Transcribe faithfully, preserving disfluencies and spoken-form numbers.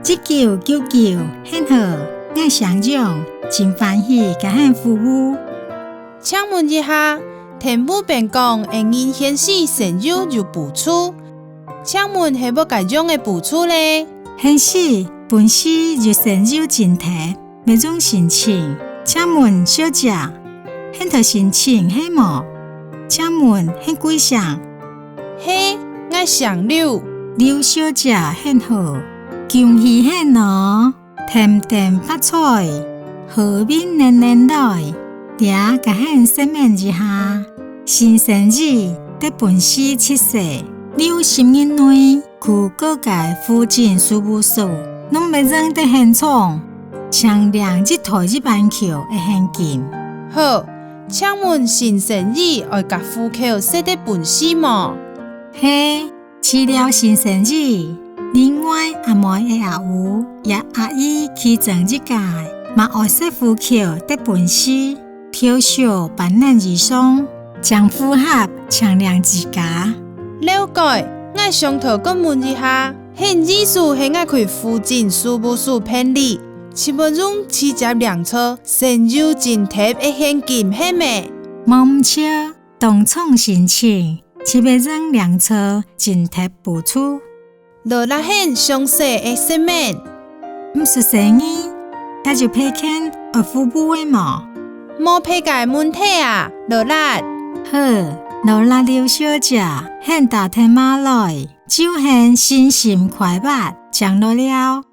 一九九九，你好，𠊎姓楊，真歡喜佮你服務。請問一下，電話邊講个人現時生育有補助，請問係愛仰般个補助呢？現時本市有生育津貼， 乜用申請。請問小姐，你在申請係無？請問你貴姓？係，𠊎姓劉。劉小姐你好，恭喜你哦！添丁發財，好運年年來。這佮你說明一下，新生兒在本市出世，六十日內 去各个戶政事務所，攏乜用得現場，請領一台一萬箍个現金。好，請問新生兒愛佮戶口設在本市無？係，除了新生兒，另外阿妹个阿舅也阿姨其中一家，嘛愛設戶口在本市。 票數半年以上，正符合請領資格。了解，𠊎想討過問一下，你意思係𠊎去戶政事務所辦理，就會用直接領著生育津貼个現金係無？無毋著，當場申請，就會用領著津貼補助。 勞力你詳細个說明。毋使細義，還有別件愛服務个無？無別个問題啊，勞力。好，勞力劉小姐，你打電話來，祝你身心快活，正來尞。